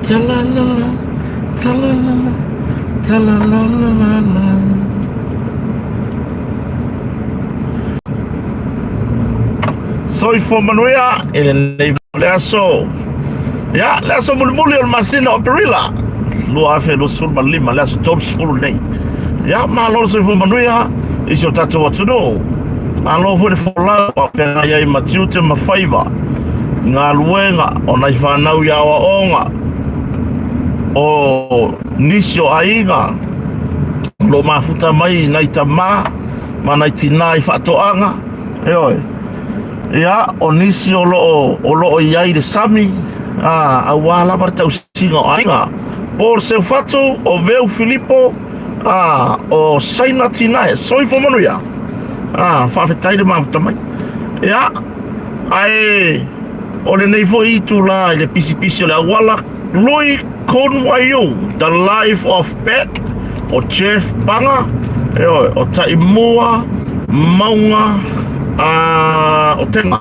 Talalala, talalala, talalalalala. Soifua manuia i lenei le aso. Ia, le aso mulimuli o le masina o Aperila 2025, le aso 30 nei. Ia, malo le soifua manuia i si o tatou atunuu. Malo foi le folau a feagai ai ma tiute ma faiva i galuega o nai fanau i aoaoga o nisi o aiga o lo o mafuta mai i nai tamā ma nai tinā i faatoaga, ioe. Ia, o nisi o lo o, o lo o i ai i le sami, ā, auā lava le tausiga o aiga. Paul Seufatu, o Veu Filipo, ā, o Saina Tinae, soifua manuia. Ā, faafetai le mafuta mai. Ia, ae o lenei foi itulā i le pisipisi o le auala, Lui Kun Wai Yu, The Life of Pet, o Jeff Panga, ioe, o Taimua, Maunga, a, o Tenga,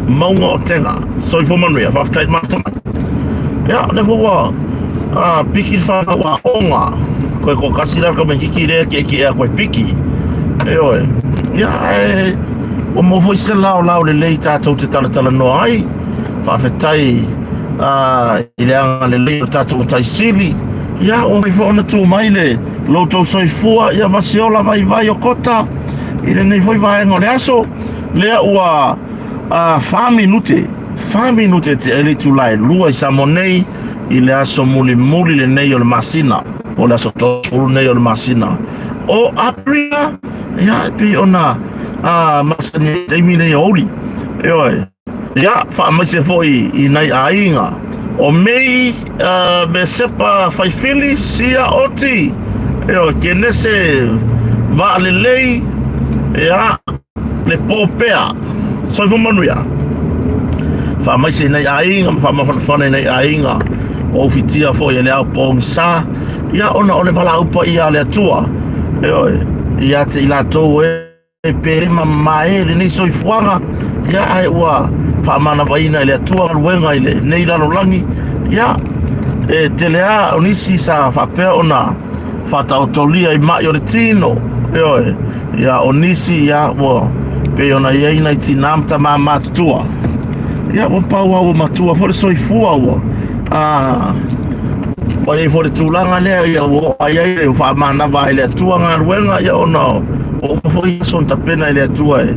Maunga o Tenga. Soifua manuia, faafetai le mafuta mai. Ia, o lea foi ua a, piki le whanau a onga. Koe ko kasi la ka me kiki lea ke ke a koe piki. Ioe. Ia, e, ua maua foi se lao lao lelei tātou te talatala noa ai. Faafetai a, i le agalelei o le tatou Matai Sili. Ia, ua mafai foi ona tu mai le lo outou soifua, ia ma se ola vaivai o kota i lenei foi vaega o le aso. Lea ua a, 4 minute, 4 minute te ai le itula e 2 i Samoa nei i le aso mulimuli lenei o le masina, po o le aso 30 nei o le masina o Aperila, ia, e pei ona a, masani ai i le taimi nei o aoauli. Ioe. Ia, faamaise foi i nai aiga o Mei uh, me Sepa Faifili, Sia Oti, ioe, Kenese Vaalelei, ia, le Pōpea, soifua manuia. Faamaise i nai aiga ma faamafanafana i nai aiga o ufitia foi e le ao pogisa, ia, ona o le valaau paia a le Atua, ioe, ia te i latou e E pē ma mamae lenei soifuaga, ia ae ua faamanavaina e le Atua galuega i lenei lalolagi, ia e tele lava o nisi sa faapea ona faataotolia i mai o le tino, ioe, ia o nisi ia ua pei ona i ai nai tinā ma tamā matutua. Ia ua pau lava ua matua foi le soifua ua a ua i ai foi le tulaga lea ia ua oo ai ai le faamanava ai le Atua galuega ia ona ua uma foi aso na tapena e le Atua e,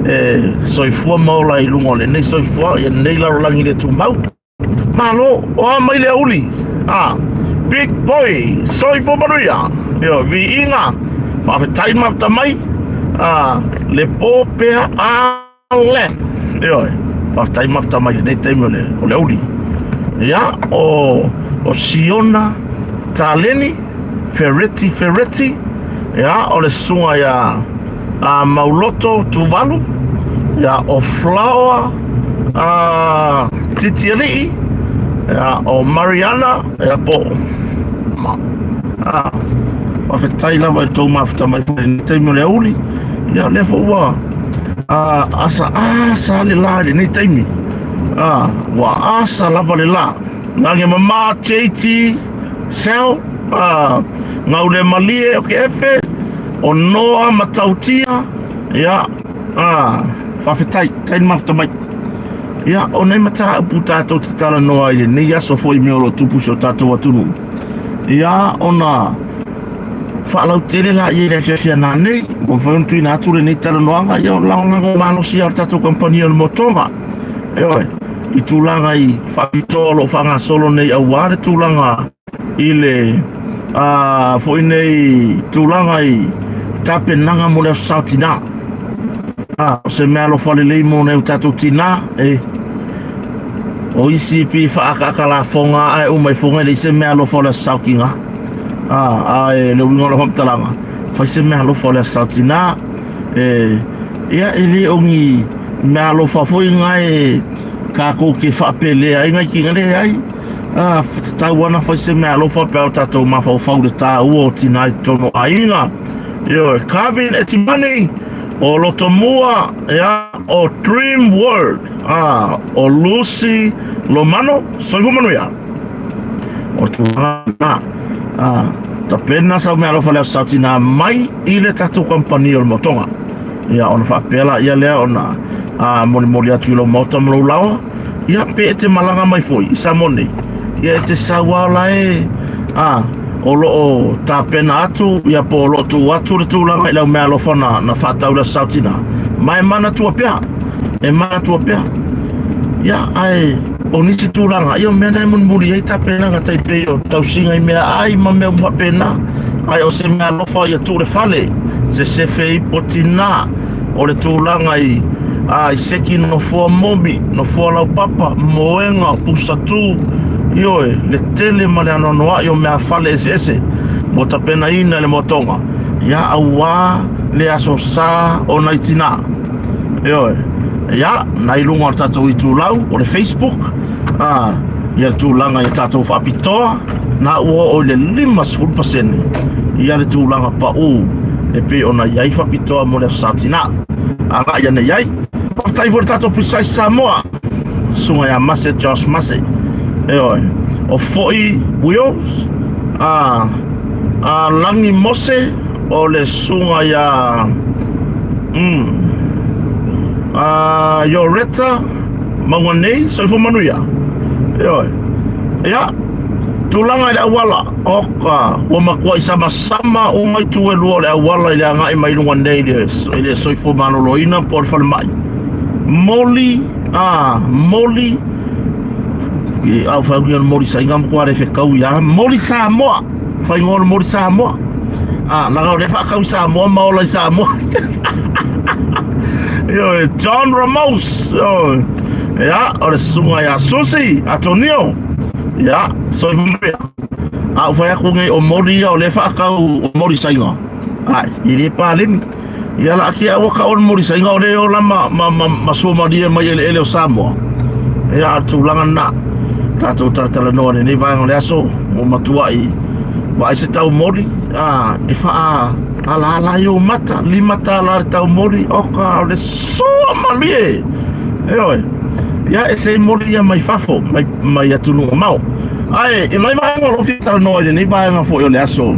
e soifua ma ola i luga o lenei soifua ia lenei lalolagi le tumau. Malo, o a mai le aoauli? A, Big Boy, soifua manuia. Ioe, viiga, faafetai mafuta mai. A, le pō pea a Le. Ioe, faafetai mafuta mai lenei taimi o le, o le aoauli. Ia, o, o Siona Taleni, Fereti Fereti, ia, o le susuga ia a Mauloto Tuvalu, ia, o Flower a Titialii, ia, o Mariana, ia, po ma, a, faafetai lava i le tou mafuta mai foi i lenei taimi o le aoauli. Ia, o lea foi ua a, asa asa le la i lenei taimi. A, ua asa lava le la. Nage mama JT Sel, a, Gaule Malie o ke efe, o Noa Matautia, ia, a, faafetai, tai le mafuta mai. Ia, o nei mataupu tātou te talanoa i lenei aso foi mea o lo o tupu i si o tātou atunuu. Ia, ona faalautele la i le afiafi ana nei, ua mafai ona tuuina atu lenei talanoaga, ia o le lagolago malosi o le tatou kamupani o le Motoga. Ioe, i tulaga i faapitoa o lo o faagasolo nei aua le tulaga i le a, foi nei tulaga i tapenaga mo le aso Sa o Tinā. A, o se mea alofa lelei mo nai o tatou tinā, e o isi pei faaakaaka lafoga ae uma ifoga e leai se mea alofa o le aso Sa o Tinā. A, ae le uiga o lau faamatalaga, fai se mea alofa o le aso Sa o Tinā, e, ia e le o ni mea alofa foi gae kākou ke faapelea ai ngai kinga leai. A, tatau ana fai se mea alofa pe a o tatou mafaufau i le tāua o tinā i totonu o aiga. Ioe, Carvin Etimani, o Rotomua, ia, o Dream World, a, o Lucy Lomano, soifua manuia. O le tulaga lena. A, tapena sau meaalofa i le Aso Sa Tinā mai i le tatou kamupani o le Motoga. Ia, ona faapea laia lea ona a, molimoli atu i lou maota ma lou laoa. Ia, pe e te malaga mai foi i Samoa nei, ia e te sau lava la e, a, o lo o tapena atu, ia po o lo o tuu atu le tulaga i lau meaalofa na, na faatau i le Aso Sa Tinā. Ma e manatua pea, e manatua pea. Ia, ae o nisi tulaga, ia o mea na e mulimuli ai tapenaga tai pei o tausiga i meaai ma mea uma faapena. Ae o se meaalofa ia tuu le fale, se sefe ipo tinā, o le tulaga i a i seki nofoa momi, nofoa laupapa, moega, pusa tū, ioe, le tele ma le anoanoai o meafale eseese ua tapenaina e le moatoga, ia auā le aso sa o nai tinā. Ioe. Ia, nai luga o le tatou itulau, o le Facebook, a, ia le tulaga ia tatou faapitoa, na ua oo i le 50% ia le tulaga pau e pei ona i ai faapitoa mo le Aso Sa Tinā. Agai ane i ai. Faafetai foi le tatou Precise Samoa, susuga ia Mase Josh Mase. Ioe. O foi Wheels, a, a Lagi Mose, o le susuga ia mm, a Yoreta Mauga nei, soifua manuia. Ioe. Ia, tulaga i le auala, oka, ua matuai samasama uma itu e lua o le auala i le agai mai luga nei i le, i le soifua maloloina po o le falemai. Moli, a, moli, i au whai o le moli sa inga mkua re whekau ia, moli Samoa, whai ngoa le moli Samoa. A, laga o le whaakau Samoa, maola i Samoa. Ioe, John Ramos, ioe. Ia, o le susuga ia Susi, Atonio. Ia, soifua manuia. A ou fai atu nei o moli ia o le whaakau o moli sainga. Ai, i le paleni. Ia la akia aua ka o le moli sainga o le ola ma, ma, ma, ma suamalie mai ele ele o Samoa. Ia, a tulaga na. Tātou talatalanoa lenei vaega o le aso, o matuai, vaai se tau moli, a, e whaa, Alaala ai ou mata, $5 le tau moli, oka o le soa malie. Ioe. Ia e se moli ia mai fafo, mai, mai atunuu mamao. Ae, i mai vaega o lo o fia talanoa i lenei vaega foi o le aso,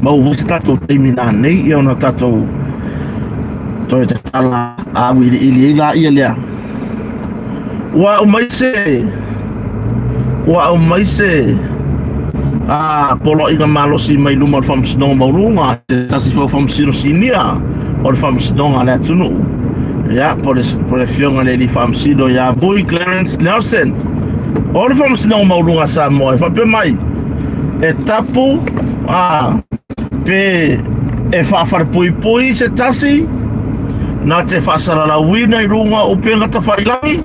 maua foi se tatou taimi nanei, ia ona tatou toe tatala auiliili ai laia lea. Ua aumai se Ua aumai se a poloaiga malosi mai luma o le Faamasinoga Maualuga, se tasi foi o Faamasino Sinia o le Faamasinoga a le atunuu, ia, po o le Afioga i le Alii Faamasino ia Vui Clarence Nelson o le Faamasinoga Maualuga a Samoa, e faapea mai, e tapu a pe e faafalepuipui se tasi na te faasalalauina i luga o upega tafailangi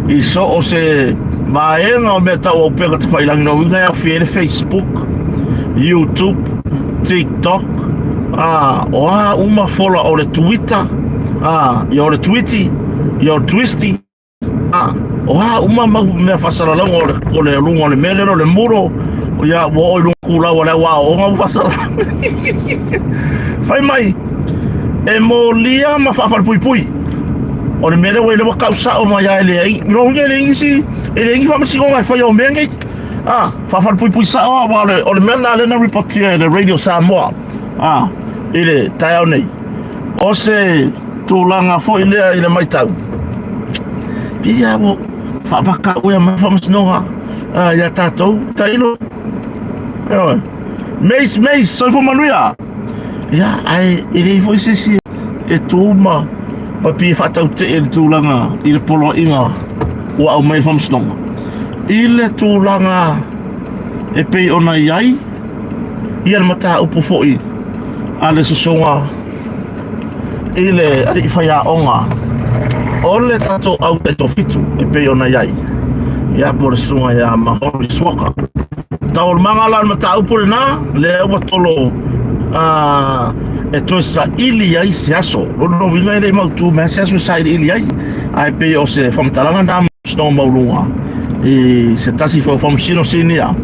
i so o se vaega o mea tau o upega tafailangi no uiga e aofia ai le Facebook, YouTube, TikTok, a o a uma fola o le Twitter, a ia o le Twitty, ia o le Twisty, A, o a uma mau mea faasalalauga o le, o le luga o le mea lea o le muro, ia ua oo i luga kulau o le au aoaoga ua faasalalau. Fai mai, e molia ma faafalepuipui. O le mea lea ua i le ua kau sao mai a e leai. Lona uiga e leai nisi, e leai ni faamasinoga e faia o mea nei. A, faafalepuipui sao lava, aua o le, o le mea lena lea na ripotia e le Radio Samoa, a, i le taeao nei. O se tulaga foi lea i le matau, pei lava ua faapakauea mai faamasinoga ia tatou tailo. Ioe. Mace, Mace, soifua manuia. Ia, ae e leai foi se isi e tu ma ma pei e faatautee i le tulaga i le poloaiga ua aumai e le faamasinoga. I le tulaga e pei ona i ai ia le mataupu foi a le sosoga i le alii faiaoga o le tatou au taitoafitu e pei ona i ai ia po o le susuga ia Mahori Suoka. Taualumaga la o le mataupu lena lea ua tolo a e toe saili ai se aso. Lona uiga e le i mautu mai se aso e sailiili ai, ae pei o se faamatalaga na Faamasinoga Maualuga i se tasi foi o Faamasino Sinia.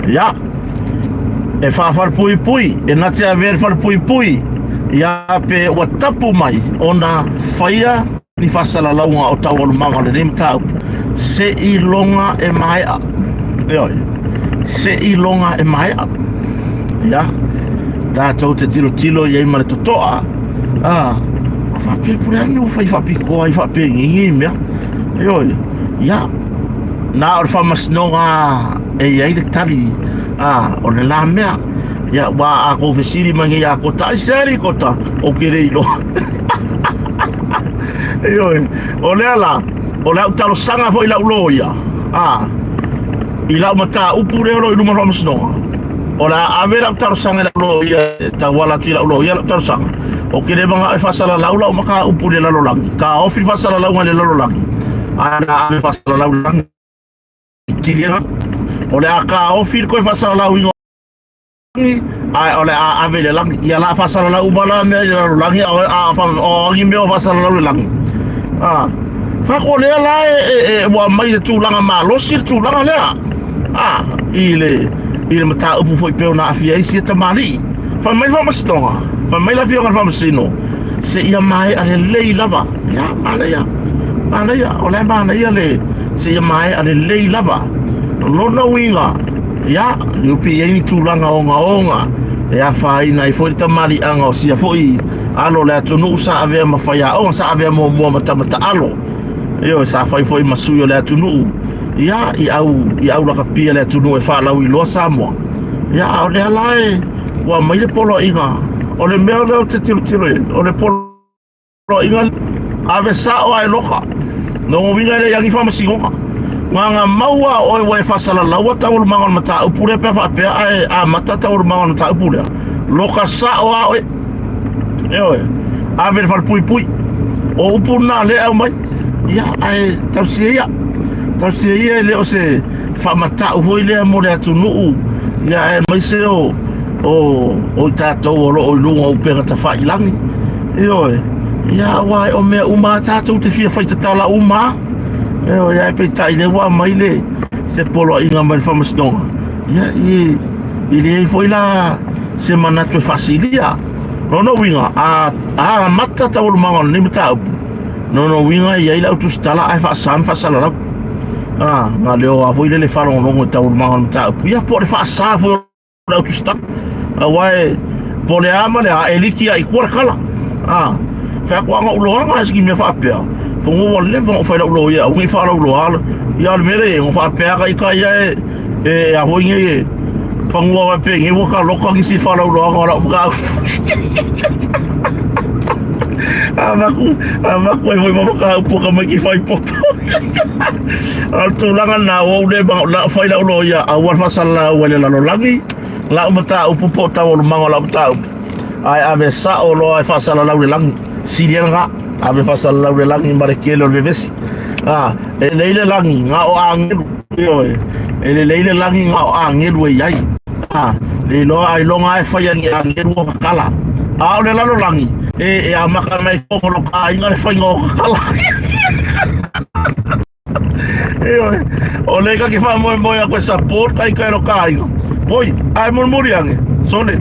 Ia, e faafalepuipui, e na te avea le falepuipui, ia pe ua tapu mai ona faia ni faasalalauga o taualumaga o lenei mataupu, seiloga e maea. Ioe. Seiloga e maea. Ia, tatou te tilotilo i ai ma le totoa. Ah, faapea po o le a le mea ua fai faapitoa ai faapenei nei mea. Ioe, ia, na o le faamasinoga e i ai le tali a o le la mea. Ia, ua a kou fesili mai nei ia Kota, aisea alii Kota, ou te le iloa. Ioe, o lea la, o le au talosaga foi i lau loia, a, i lau mataupu lea o lo o i luma o le faamasinoga, o le a ave lau talosaga i lau loia e tauala atu i lau loia lau talosaga. Ou te le manao e faasalalau lau mataupu i le lalolagi, taofi le faasalalauga i le lalolagi, ae o le a ave faasalalau i le lagi. O le a taofi le toe faasalalauina lagi, ae o le a ave i le lagi. Ia la faasalalau uma la mea i le lalolagi, a o agi mea o faasalalau i le lagi. A, fako lea la e, e, e ua aumai le tulaga malosi le tulaga lea. A, i le, i le mataupu foi pei ona aafia ai sia tamalii. Fai mai le faamasinoga, fai mai le afioga i le faamasino, seia maea lelei lava. Ia, manaia, manaia, o la e manaia le seia maea lelei lava. O lona uiga, Ia, e pei e i ai ni tulaga ogaoga e afaina ai foi le tamaliiaga o sia foi alo o le atunuu sa avea ma faiaoga, sa avea muamua ma tama taalo. Ioe, sa fai foi ma sui o le atunuu, ia, i au, i au lakapia le atunuu e faalauiloa Samoa. Ia, a o lea la e, ua aumai le poloaiga, o le mea lea ou te tilotilo i ai, o le poloaiga, Poloaiga ave sao a e loka. Lona uiga e leai ni faamasinoga. Na maua oe ua e faasalalaua taualumaga o le mataupu lea pe a faapea ae amata taualumaga o le mataupu lea. Loka sao a oe. Ioe. Ave i le falepuipui. O upu na lea e aumai. Ia, ae tausia ia. Tausia ia e le o se faamatau foi lea mo le atunuu. Ia, aemaise o o, o i tatou o lo o i luga o upega tafailagi. Ioe, ia aua o mea uma a tatou te fia fai tatala uma. Ioe, ae peitai lea ua aumai le se poloaiga mai le faamasinoga. Ia, i, i leai foi la se manatu e faasilia. Lona uiga, a, a amata taualumaga o lenei mataupu, lona uiga e i ai lau tusitala ae faasa ma faasalalau. A, na leo a foi lele faalogologo i taualumaga o le mataupu. Ia, po o le faasa foi o le autusitala. Aua e po o le a ma le a, e liki lava i tua le kala. A, fai atu a na ou loaga se mea faapea, fono ua leva ona ou fai lau loia, aua ne i faalauiloa ia o le mea lea i ai, na faapea lava ita ia e, e a foi nei e fanua faapea nei ua taloka nisi i faalauiloaga o lau mataupu. Avatu, avatu ai foi ma mataupu a tamaiti faipoto. A o le tulaga lena, ua ou le manao fai lau loia, aua le faasalalau ai le lalolagi lau mataupu po o taualumaga o lau mataupu, ae ave sao loa e faasalalau i le lagi. Sili ai lena, ave faasalalau i le lagi ma le kele o le vevesi. A, e lelei le lagi, na o agelu, ioe, e lelei le lagi na o agelu e i ai. A, le iloa ailoga lava e fai e ni agelu o kakala. A o le lalolagi, e, e amata mai totonu o lo ta aiga le faiga o kakala. Ioe, o lea ka ke faamoemoe aku e support ka ika e lo ka aiga. Oi, ae mulimuli ane, sole.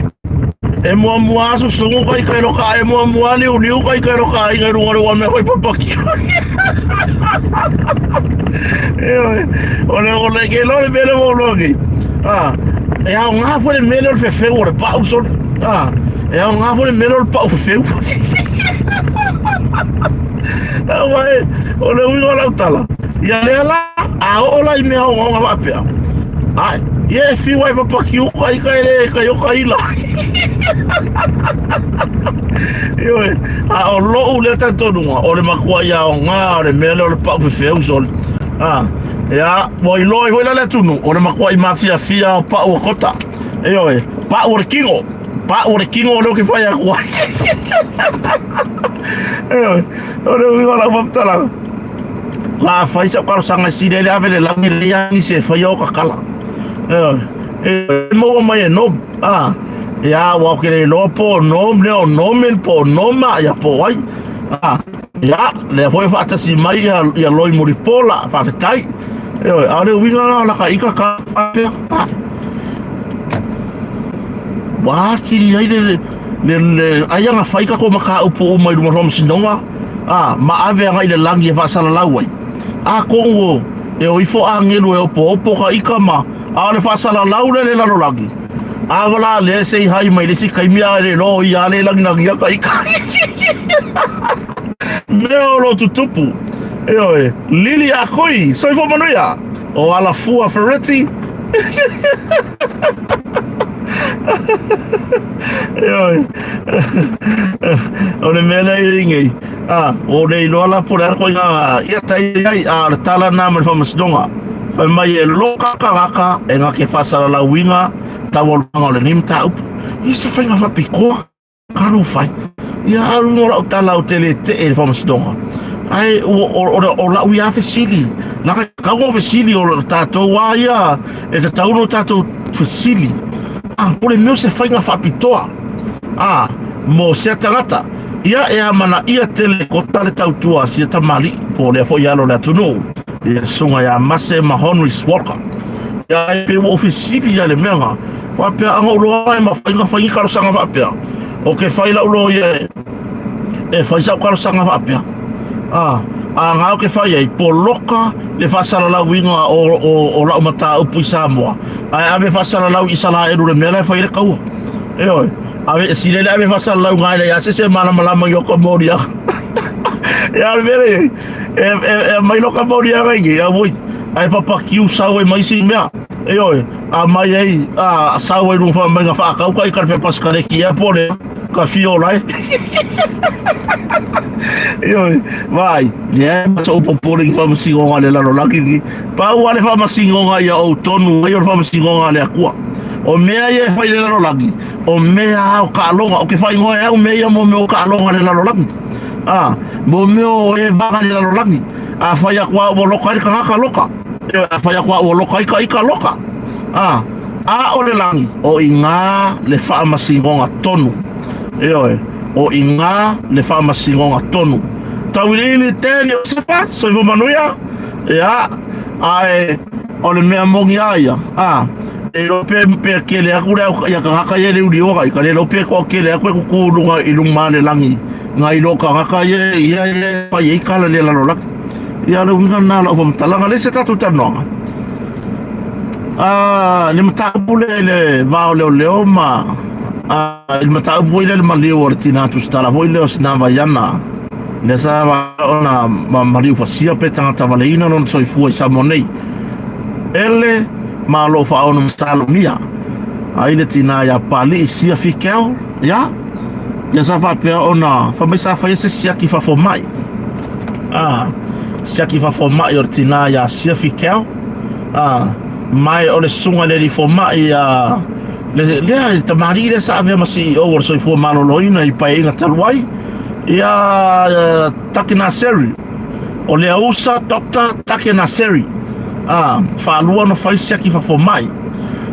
E muamua a susugu ka ika e lo ka, e muamua liuliu ka ika e lo ka aiga i luga o le ua mea fai papaki. Ioe, o le o le ke lo le mea le ua uloa nei. Ah, e aoga foi le mea lea o le fefeu o le pau sole. Ah, e aoga foi le mea lea o le pau fefeu. Aua e, o le uiga o lau tala, ia lea la, a oo la i mea ogaoga faapea, ai, ia e fiu ai papaki uka ika e le kai o ka ila. Ioe, a o lou lea talitonuga, o le matua ia aoga o le mea lea o le pau fefeu sole. A, ia, ua iloa ai foi la le atunuu, o le matuai mafiafia o pau o kota. Ioe, pau o le kino. Pau o le kino o lea ou te fai atu ai. Ioe, o le uiga o lau faamatalaga, la fai sau talosaga e sili ai le ave le lagi le ia nisi e faia o kakala. Ioe, e maua mai e Nom. Ah, ia, ua ou te le iloa po o Nom lea o Nomen po o Noma, ia po o ai. Ah, ia, lea foi e faatasi mai ia, ia Loi Mulipola, faafetai. Ioe, a o le uiga la o laka ika ka faapea. Ah, Ua atili ai le, le, le aia na fai tatou mataupu uma i luma o le faamasinoga, a, ma ave agai i le lagi e faasalalau ai. Atonu e o ifo agelu e opoopo ka ika ma A o le faasalalau lea i le lalolagi, a vala lea se i hai mai le isi taimi a e le iloa o ia lea e lagilagia ka ika. Mea o lo o tutupu. Ioe, Lili Akui, soifua manuia. O Alafua Ferretti. Ioe. O le mea lea i nei. A, ua le iloa la po o le a koiga ia tai ai, a o le tala lena ma le faamasinoga. Fai mai e loka tagata e na te faasalalauina taualumaga o lenei mataupu. Ia se faiga faapitoa ka lo fai. Ia alu no lau tala ou te le tee i le faamasinoga. Ae o, o, o, o lau ia fesili, laka kau o fesili o tatou a ia e tatau no tatou fesili. A, po le mea o se faiga faapitoa. A, mo sea tagata. Ia e amanaia tele kota le tautua a sia tamalii, po o lea foi alo o le atunuu, i le susuga ia Mase ma Honri Walker. Ia e pei ua ou fesili ia le mea nga, faapea ana ou loa e mafai ona fai ni talosaga faapea, o ke fai lau loia e, e fai sau talosaga faapea. A, a nga o ke fai ai, poloka le faasalalauina o, o, o lau mataupu i Samoa, ae ave faasalalau i Isalaelu le mea la e fai ai le taua. Ioe. Ave sile le ave faasalalau gai le ia se se malamalama i o ka moliaga. Ia le mea lea e e e mai lo ka moliaga i ia voi. Ai papa kiu sau ai mai isi mea. Ioe, a mai ai a sau ai luga mai nga whaakau ka i ka pepa skare ki ia po le ka fio lai. Ioe, vai, ia ma so popole ki whamasingonga le lalolagi ni. Pau a le whamasingonga ia ou tonu ai o le whamasingonga le akua. O mea ia e whai le lalolagi, o mea a o kaaloga, o ke whaingoa e au mea ia mo mea o kaaloga le lalolagi. A, mo mea o e vaga le lalolagi. A whai aku a ua loka ai le kangaka loka. E, a whai aku a ua loka ai ka ika loka. A, a o le lagi, o i ngā le whaamasingonga tonu. Ioe, o i ngā le whaamasingonga tonu. Tauiliili tēni o Sefa, soifua manuia, ia, ae o le mea moni a ia, a, e iloa pe, pe kele aku le au, ia kangaka ia le uli oga i ka le iloa pe koa kele aku e kuku lunga i lunga ma le langi, nga ilo kangaka ia, ia, ia, pai ei kala le lalolagi. Ia le uiga na lau whamatalaga, le se tātou talanoaga. A, le mataupu lea i le va o leoleo ma, a, i le mataupu foi lea i le maliu o le tinā tusitala foi lea o Sina Vaiana, lea sa ona ma maliu fasia pe tagata valeina lona soifua i Samoa nei. Ele ma lo faaono masalomia ai le tinā iā Pali'i Sia Fikeo, ia, ia sa faapea ona fai mai sa faia se siaki faafomai. A, siaki faafomai o le tinā iā Sia Fikeo, a, mai o le susuga i le alii fomai a le, lea le tamalii lea sa avea ma CEO o le Soifua Maloloina i Paeaiga talu ai, ia Take Naseri, o le Ausa Doctor Take Naseri, a, faalua ona fai siaki faafomai.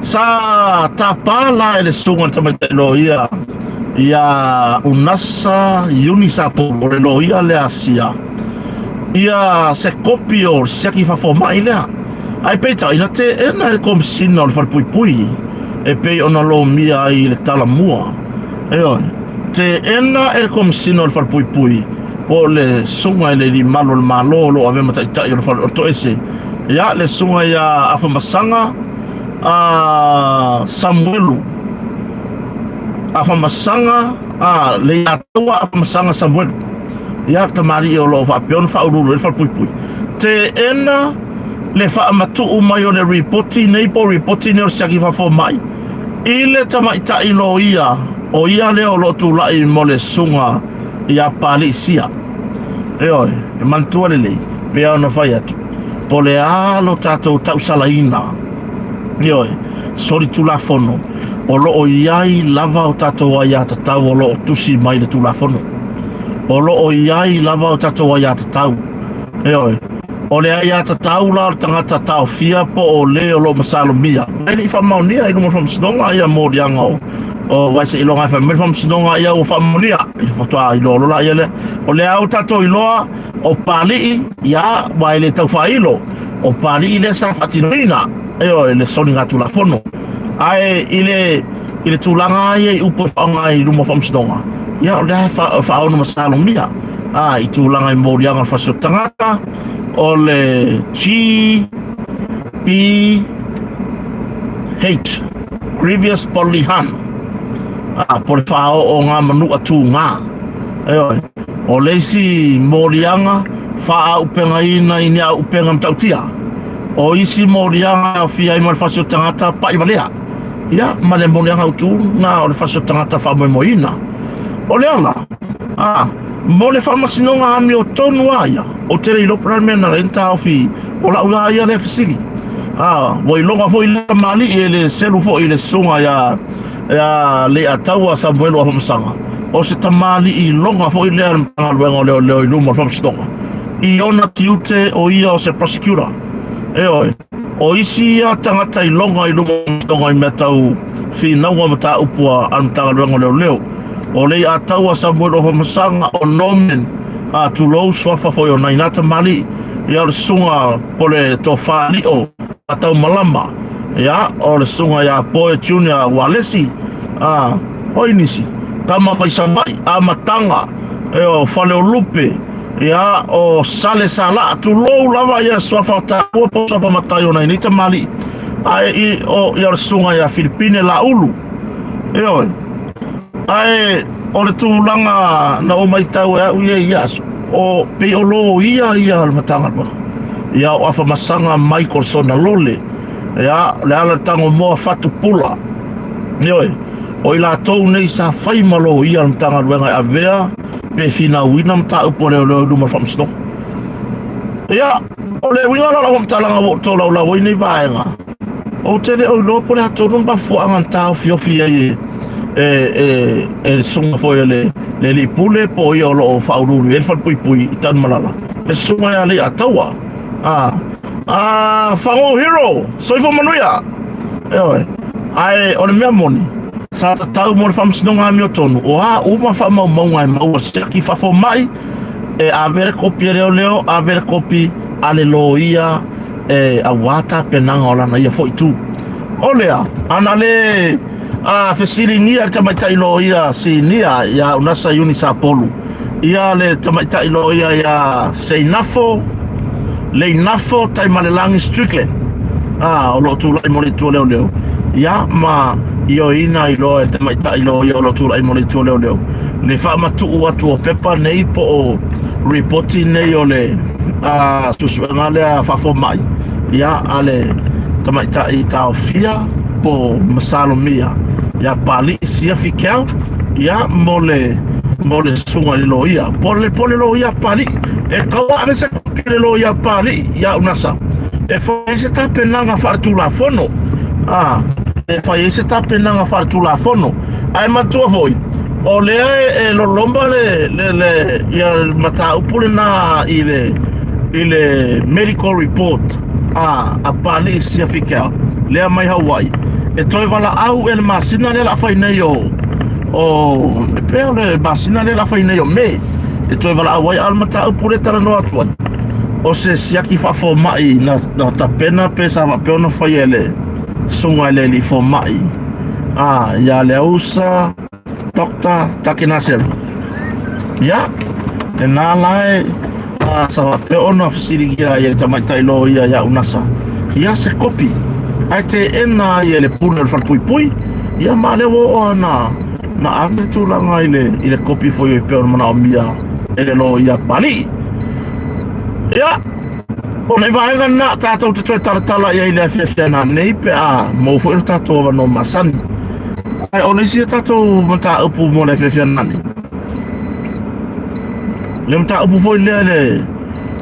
Sa tapa la e le susuga i le tamaitai loia ia Unasa Eunice Apolo, o le loia lea sia ia se kopi o le siaki faafomai lea. Ae peitai, na teena e le Komisina o le Falepuipui e pei ona lomia ai i le tala mua. Ioe, teena e le Komisina o le Falepuipui po o le susuga i le Alii Malu o le Malo o lo o avea ma Taitai o le Fale o Toese, ia, le susuga ia Afamasaga a Samuelu, Afamasaga a le ia Taua Afamasaga Samuelu, ia, tamalii o lo o faapea ona faauluulu ai le Falepuipui. Teena le faamatuu mai o le ripoti nei po o ripoti nei o le siaki faafomai i le tamaitai loia o ia lea o lo o tulai mo le susuga ia Pali'i Sia. Ioe, e manatua lelei, pei ona fai atu, po o le a lo tatou tausalaina, ioe, solitulafono, o lo o i ai lava o tatou aiatatau o lo o tusi mai le Tulafono. O lo o i ai lava o tatou aiatatau. Ioe, o le aiatatau la o le tagata taofia po o le o lo o masalomia, e le i faamaonia i luma o le Faamasinoga ia moliaga o o aua seiloga e fai mai le Faamasinoga ia ua faamaonia, ia faatoa iloa loa laia lea. O lea ua tatou iloa o Papali'i, ia, aua e le tau faailo, o Papali'i lea sa faatinoina, ioe, le soligatulafono. Ae i le i le tulaga lava ia i upu e faaaoga ai i luma o Faamasinoga, ia o lea e faaono masalomia, a, i tulaga i moliaga o le fasi o tagata, o le G, B, H. Grievous bodily harm, a, po o le fāoō o manuʻa tugā. Ioe, o le isi moliaga faaupegaina i ni auupega matautia. O isi moliaga e aofia ai ma le fasi o tagata paʻi valea. Ia, ma le moliaga autū na o le fasi o tagata faamoemoeina. O le ala, a, mo le faamasinoga amiotonu lava ia, ou te le iloa po o le a le mea na ala ai ona taofi o lau lava ia lea fesili. A, ua iloga foi lea tamalii e le selu foi i le susuga ia ia Leiataua Samuelu Afamasaga, o se tamalii iloga foi lea a le Matagaluega o Leoleo i luma o le Faamasinoga. I ona tiute o ia o se prosecutor. Ioe, o isi ia tagata iloga i luma o le Faamasinoga i mea tau finauga mataupu a le Matagaluega o Leoleo. O Leiataua Samuelu Afamasaga, o Norman, a, tulou, suafa foi o nai na tamalii, ia o le susuga po o le Tofa Lio Taumalama, ia o le susuga ia Poe Junior Ualesi, a, o ai nisi? Tama mai Savaii, Amataga, e o Faleolupe, ia o Sale Salaa, tulou lava ia suafa o taua po o suafa matai o nai nei tamalii, ae i, o, ia o le susuga ia Filipine Laulu, ioe. Ae o le tulaga na ou matau e au ia i ia aso, o pei o loia ia o le Matagaluega. Ia o Afamasaga Michael Sonalole, ia o Leala Tagomoa Fatu Pula. Ioe, o i latou nei sa fai ma loia o le Matagaluega e avea pe finauina mataupu a leoleo i luma o le Faamasinoga. Ia, o le uiga la o lau faamatalaga ua ou tolaulau ai nei vaega, Ou te le o iloa po o le a tonu le mafuaaga na taofiofi ai e e e e le susuga foi a le le alii pule po o ia o lo o faauluulu i ai le falepuipui i Tanumalala, le susuga ia Leiataua. A a Fago Hero, soifua manuia. Ioe. Ae o le mea moni, sa tatau mo le faamasinoga amiotonu, o a uma faamaumauga e maua e siaki faafomai, e ave le kopi a leoleo, ave le kopi a le loia e auā tapenaga o lana ia foi itu. O lea, ana le a fesiligia le tamaitai loia sinia ia Unasa Iuni Sapolu, ia le tamaitai loia ia Seinafo Leinafo Taimalelagi Strickland, a o lo o tulai mo le itu o leoleo, ia ma ioeina ai loa e le tamaitai loia o lo o tulai mo le itu o leoleo le faamatuu atu o pepa nei po o ripoti nei o le a suesuega lea faafomai ia a le tamaitai taofia po Masalomia ia Pali'i Siafi Keau ia mo le mo le susuga i le loia po le po le loia Pali'i e kau ave se kopi le loia Pali'i ia Unasa e fai ai se tapenaga faaletulafono a e fai ai se tapenaga faaletulafono ae manatua foi o lea e, e loloma le, le, le, ia le mataupu lena i le, i le medical report a, a Pali'i Siafikea lea mai Hawaii e toe valaau e le masina lea la fai nei o o e pea o le masina lea la fai nei o Me e toe valaau ai a o le mataupu lea talanoa atu ai o se siaki faafomai na, na tapena pe sa faapea ona fai e le susuga i le alii fomai a ia Leausa Dr. Takenasero. Ia, lena la e a, sa faapea ona fesiligia ai e le tamaitai loia ia Unasa, ia se kopi, ae teena ai e le pule o le falepuipui, ia ma lea ua oo na, na ave le tulaga i le, i le kopi foi e pei ona manaomia e le loia Palii. Ia, O nei vaega lena tatou te toe talatala i ai i le afiafi nanei pe a maua foi lo tatou avanoa masani. Ae o le isi a tatou mataupu mo le afiafi nanei, le mataupu foi lea le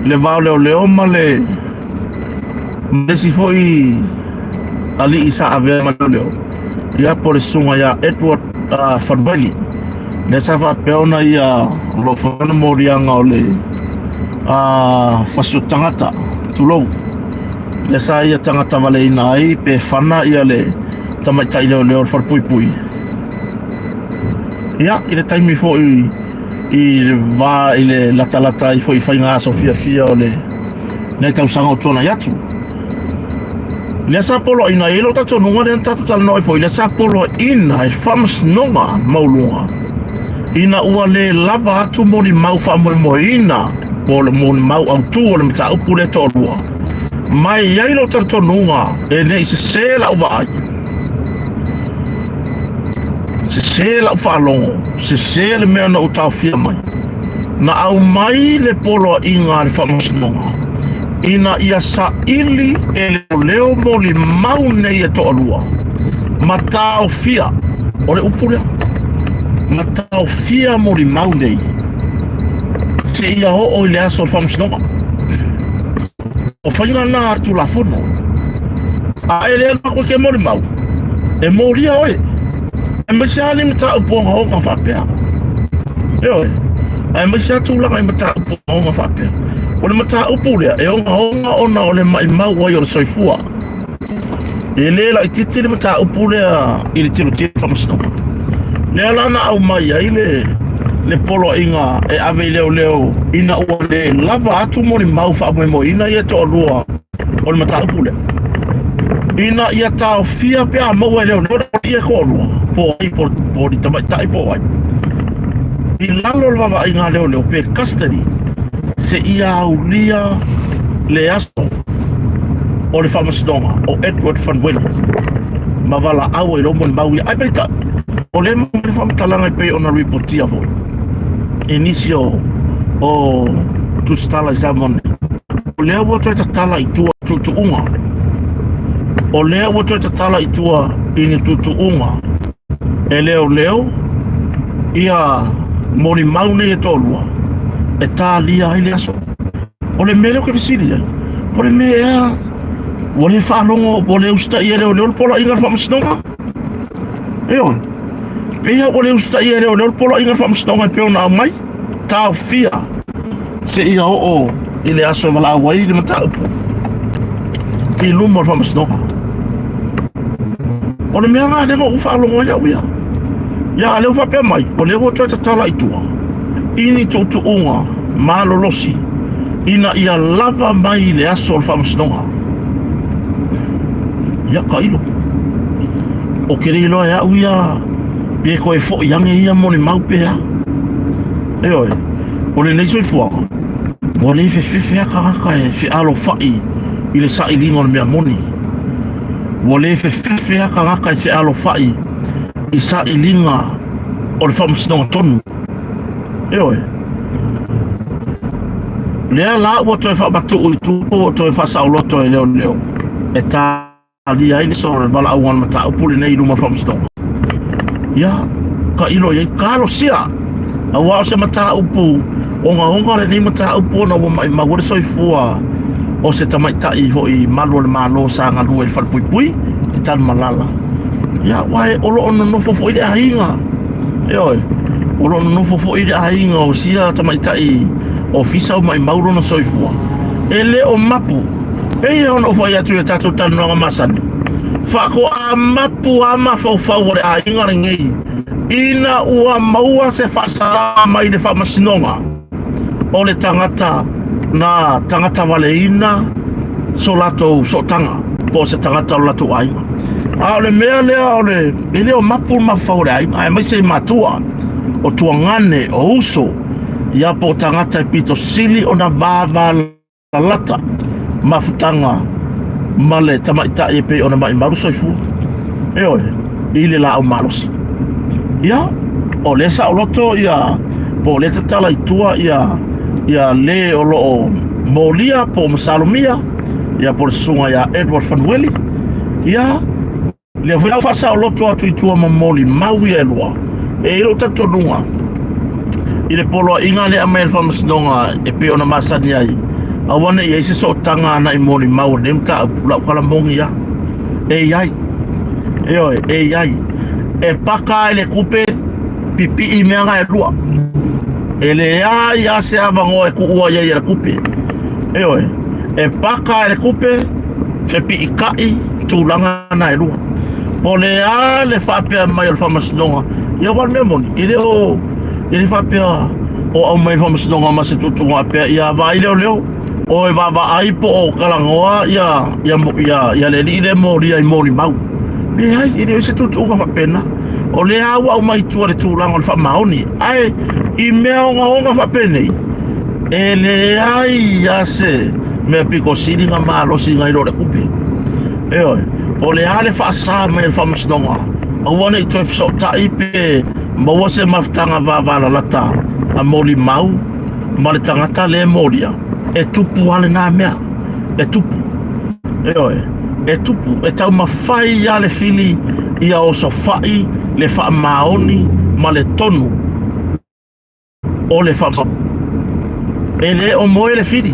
le vao leoleo ma le ma le isi foi alii sa avea ma leoleo, ia po o le susuga ia Edward Fanueli, lea sa faapea ona ia o lo o fai ona moliaga o le fasi o tagata, tulou, lea sa ia tagata valeina ai pe fana ia le tamaitai leoleo o le falepuipui. Ia, i le taimi foi i le va i le latalata ai foi i faiga aso fiafia o le nei tausaga o tuanai atu. Lea sa poloaiina ai lou talitonuga lea na tatou talanoa ai foi, lea sa poloaiina e le faamasinoga maualuga ina ua le lava atu molimau faamoemoeina po o le molimau autu o le mataupu lea toalua. Ma e i ai lou talitonuga e ne i sese lau vaai. Sese lau faalogo, sese le mea na ou taofia mai. Na aumai le poloaiga a le Faamasinoga ina ia saili e leoleo molimau nei e toalua ma taofia, o le upu lea, ma taofia molimau nei seia oo i le aso o le Faamasinoga. O faiga na a le Tulafono. A e le alu atu e te molimau, e molia oe. Aemaise lava ni mataupu ogaoga faapea. Ioe. Aemaise lava tulaga i mataupu ogaoga faapea. O le mataupu lea, e ogaoga ona o le maimau ai o le soifua. E le laitiiti le mataupu lea i le tilotilo faamasinoga. Lea la na aumai ai le le poloaiga e ave i leoleo ina ua le lava atu molimau faamoemoeina ia toalua o le mataupu lea. Ina ia taofia pe a maua e leoleo le ia toalua, po o ai, po o ni tamaitai po o ai. I lalo o le vaavaaiga a leoleo pe custody seia aulia le aso o le faamasinoga o Edward Fanueli ma valaau ai lou molimau ia. Ae peitai, o lea e maua mai le faamatalaga e pei ona ripotia foi e nisi o o tusitala i Samoa nei. O lea ua toe tatala i tua tuutuuga. O lea ua toe tatala i tua i ni tuutuuga e leoleo ia molimau nei e toalua e talia ai le aso. O le mea lea ou te fesili ai, o le mea ea ua le faalogo, ua le usitaia e leoleo le poloaiga a le faamasinoga? Ioe, pei lava ua le usitaia e leoleo le poloaiga a le faamasinoga e pei ona aumai, taofia seia oo i le aso e valaau ai le mataupu i luma o le faamasinoga. O le mea lena lea na ou faalogo ai au ia. Ia, a lea ua faapea mai, o lea ua toe tatala i tua i ni tuutuuga malolosi ina ia lava mai i le aso o le faamasinoga. Ia, tailo. Ou te le iloa e au ia pe toe foi ane ia molimau pe a. Ioe, o lenei soifuaga, ua le fefefe lava tagata e fealofai i le sailiga o le mea moni. Ua le fefefe lava tagata e fealofai i sailiga o le faamasinoga tonu. Ioe. Lea la ua toe faamatuu i tua, ua toe faasaoloto e leoleo e talia ai le aso o le valaauga o le mataupu lenei i luma o le faamasinoga. Ia, tailo i ai, talosia! Aua o se mataupu ogaoga lenei mataupu ona ua maimau ai le soifua o se tamaitai foi malu o le Malo sa galue i le falepuipui i Tanumalala. Ia, aua o lo o nonofo foi le aiga. Ioe, o lo o nonofo foi le aiga o sia tamaitai ofisa o maimau lona soifua. E le o mapu. Pei ona ou fai atu i a tatou talanoaga masani, faatoa mapu lava mafaufau o le aiga lenei ina ua maua se faasala mai le faamasinoga o le tagata na tagatavaleina so latou sootaga po o se tagata o le latou aiga. A o le mea lea o le e le o mapu le mafaufau o le aiga, aemaise i matua, o tuagane, o uso, ia po o tagata e pito sili ona vavalalata mafutaga ma le tamaitai e pei ona maimau le soifua. Ioe, i le laau malosi. Ia, o lea saoloto ia, po o lea tatala i tua ia, ia le o lo o molia po o masalomia, ia po o le susuga ia Edward Fanueli, ia, lea foi la ua faasaoloto atu i tua ma molimau ia e lua. E i ai lou talitonuga i le poloaiga lea e aumai e le faamasinoga e pei ona masani ai, aua ne i i ai se sootaga agai molimau o lenei mataupu, lau tala moni lava. E i ai. Ioe, e i ai. E paka ai le tupe, pipii mea na e lua. E leai lava se avanoa e tuua i ai e le tupe. Ioe, e paka ai le tupe, fepiikai tulaga na e lua. Po o le a le faapea mai o le faamasinoga, ia aua o le mea moni, e le o, e le faapea o aumai le faamasinoga ma se tuutuuga faapea, ia vaai leoleo, o e vaavaai po o talanoa ia, ia, ia, ia le alii lea e molia i molimau. Leai, e le o se tuutuuga faapena. O lea ua aumai i tua le tulaga o le faamaoni. Ae i mea ogaoga faapenei, e leai lava se mea pito sili ona malosi nai lo le tupe. Ioe, o le a le faasa mai e le faamasinoga. Aua ne i toe fesootai pe maua se mafutaga vavalalata a molimau ma le tagata lea e molia, e tupu lava lena mea. E tupu. Ioe, e tupu. E taumafai lava le fili ia osofai le faamaoni ma le tonu o le faamasinoga. E le o moe le fili.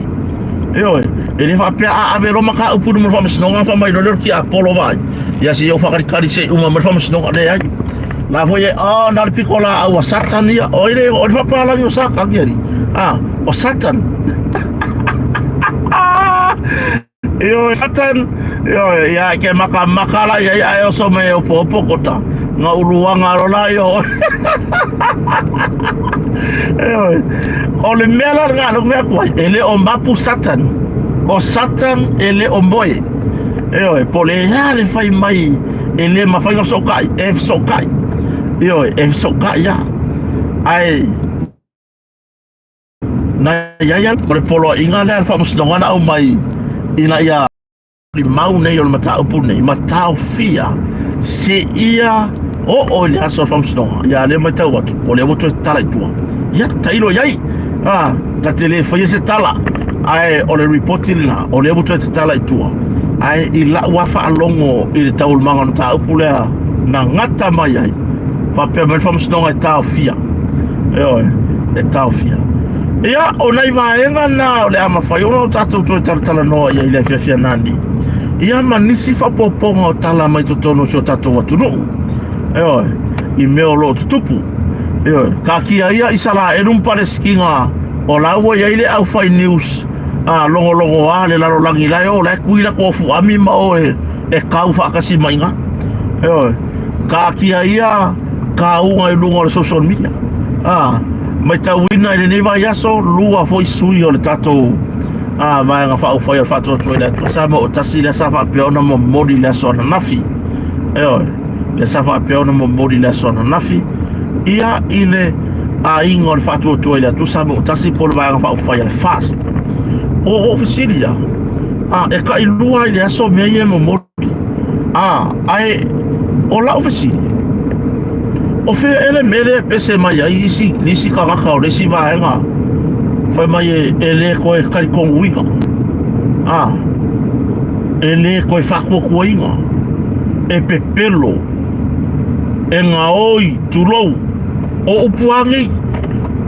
Ioe, e le faapea a ave loa mataupu i luma o le faamasinoga fai mai loa lea o le tiapolo vaai. Ia se i ou faakalikali se i uma mai le faamasinoga. Leai. La foi e, oh, na o le piko laau a Satan ia. O ai le, o le faapalagi o Satan ia alii. Ah, o Satan. Ioe, Satan, ioe, ia ke makamaka la ia ia e oso mai e opoopo kota. Nga uluanga lo la io. Ioe, o le mea la nga lo mea kuai, e le o mapu Satan. O Satan e le o moe. Ioe, po le hea le fai mai e le mafai ona fesootai, e fesootai. Ioe, e fesootai lava. Ae na i ai o le poloaiga lea a le Faamasinoga na aumai ina ia mau nei o le mataupu nei ma taofia seia oo i le aso o le Faamasinoga. Ia lea matau atu, o lea ua toe tatala i tua. Ia, tailo i ai. Ah, ta te le faia se tala, ae o le ripoti lena, o lea ua toe tatala i tua. Ae i lau lava faalogo i le taualumaga o le mataupu lea na gata mai ai, faapea mai le Faamasinoga e taofia. Ioe, e taofia. Ia, o nai vaega na o le a mafai ona o tatou toe talatalanoa i ai i le afiafi anani. Ia ma nisi faaopoopoga o tala mai totonu o si o tatou atunuu. Ioe, i mea o lo o tutupu. Ioe, taatia ia Isaraelu ma Palesitina o la ua i ai le aufai news a logologoa le lalolagi la e o la e kui latou ofuami ma o e, e kau faatasi mai i ina. Ioe, taatia ia kauga i luga o le social media. A, matauina i lenei vaiaso, lua foi sui o le tatou a, vaega faaupufai o le Faatuatua i le Atua Samoa o tasi lea sa faapea ona momoli i le aso ananafi. Ioe, lea sa faapea ona momoli i le aso ananafi ia i le aiga o le Faatuatua i le Atua Samoa o tasi po o le vaega faaupufai a le FAST. O ou fesili ia, a, e tailua i le aso mea ia e momoli. A, ae o lau fesili, o fea ea le mea lea e pese mai ai isi, isi tagata o le isi vaega fai mai e, e le toe talitonuina, a, e le toe faatuatuaina, e pepelo, e gaoi, tulou, o upu lava nei.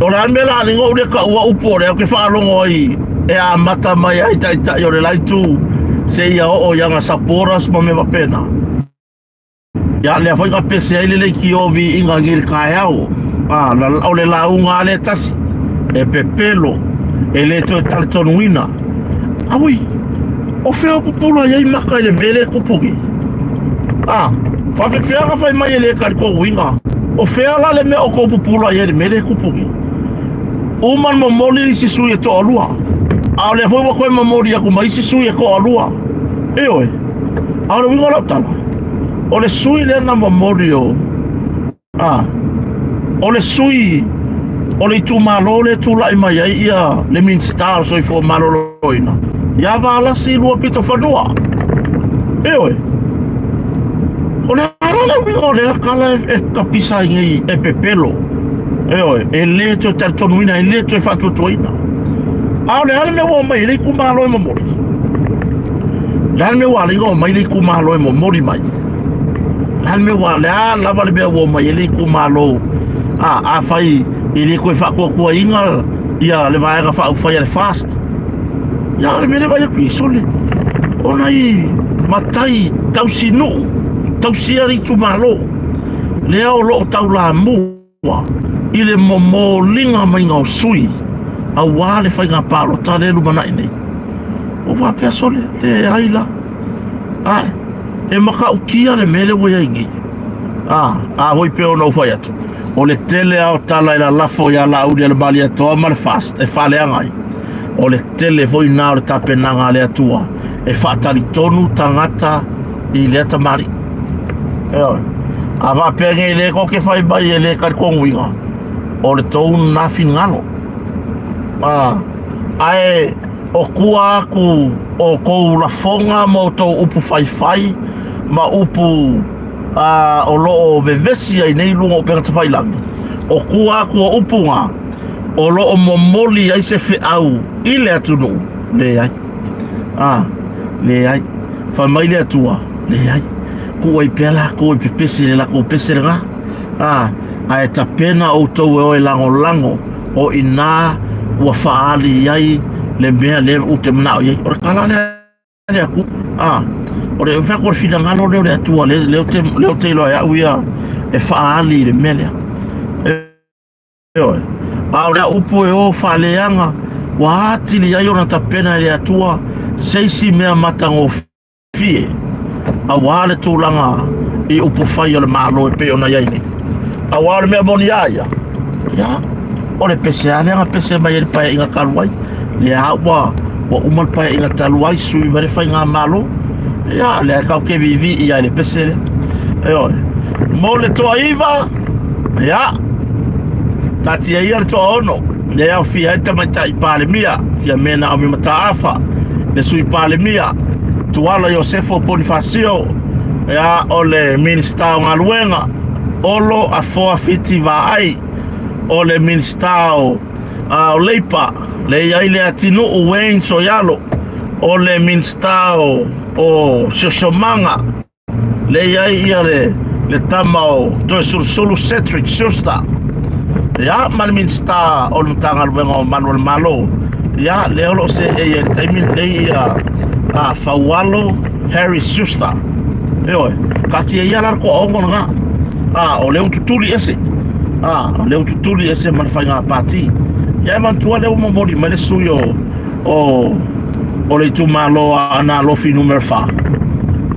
O le a le mea la alii ou le taua upu o lea ou te faalogo ai e amata mai ai taitai o le la itu seia oo i ana supporters ma mea faapena. Ia lea foi na pese ai le leitio viiga nei i le taeao. A, o le lauga lava lea e tasi, e pepelo, e le toe talitonuina. Aui, o fea o pupula ai ai maka i le mea lea e tupu nei? A, faapefea ona fai mai e le talitonuina? O fea la le mea o tou pupula ai ai i le mea lea e tupu nei? Uma ona momoli isi sui e toalua, a o lea foi ua toe momoli atu ma isi sui e toalua. Ioe, a o le uiga o lau tala, o le sui lea na momoli o A, o le sui o le itumalo lea e tulai mai ai ia le Minisita o le Soifua Maloloina, ia Valasi Luapitofanua. Ioe, o le a la le uiga o lea tala e tapisa ai nei e pepelo, ioe, e le toe talitonuina, e le toe faatuatuaina. A o le a le mea ua omai ai le itumalo e momoli? O le a le mea ua ala ai ona omai le itumalo e momoli mai? Le a le mea ua, le a lava le mea ua omai ai le itumalo, a, afai e le toe faatuatuaina ia le Vaega Faaupufai a le FAST, ia o le mea lea e vaai atu i ai, sole, o nai matai tausinuu, tausia le itumalo, lea o lo o taulamua i le momoliga maiga o sui aua le faiga palota lea e lumanai nei. Ua faapea sole, leai la. Ae, e matautia le mea lea ua i ai nei. A, a foi pei ona ou fai atu, o le tele lava o tala e lalafo ia Laauli-a-le-Malietoa ma le FAST e faaleaga ai, o le tele foi lena o le tapenaga a le Atua e faatalitonu tagata i lea tamalii. Ioe. A faapea nei le tou te fai mai e le talitonuina, o le tou lena finagalo. A, ae o tua atu o tou lafoga ma o tou upu faifai ma upu a, o lo o vevesi ai nei luga o upega tafailagi, o tua atu o upu na, o lo o momoli ai se feau i le atunuu, leai. A, leai. Fai mai le Atua, leai. Tuu ai pea lakou e pepesi i le lakou pese lena. A, ae tapena outou e o e lagolago o i ina ua faaali ai le mea lea ou te manao i ai. O le tala lea a le Atua. A, o le fai atu o le finagalo lea o le Atua lea ou te iloa e au ia e faaali i le mea lea. Ioe. A o le upu e o faaleaga, ua atili ai ona tapena e le Atua se isi mea matagofie, auā le tulaga i upufai o le Malo e pei ona i ai nei. Auā o le mea moni a ia, ia, o le pese lava lea na pese mai ai le Paeaiga talu ai, lea ua, ua uma le Paeaiga talu ai, sui mai le Faigamalo, ia, lea tatou te viivii ai i le pese lea. Ioe. Mo le toaiva, ia, taatia ia le toaono, lea e aofia ai le tamaitai Palemia, Fiame Naomi Mataafa, le Sui Palemia, Tuala Iosefo Ponifasio, ia, o le Minisita o Galuega, Olo Afoa Fiti Vaai, o le Minisita o, o Leipa, lea e i ai Leatinuu Wayne Soialo, o le Minisita o, o Siosiomaga, lea e i ai ia le, le tama o Toesulusulu Cedric Schuster, ia ma le Minisita o le Matagaluega o Malu o le Malo, ia lea o lo o seei ai i le taimi lenei ia a Faualo Harry Schuster. Ioe, taatia ia la le toaono lena. A, o lea ua tutuli ese. A, o lea ua tutuli ese ma le faiga pati. Ia e manatua lea ua momoli mai le sui o o o le itumalo a Aana Alofi numera 4.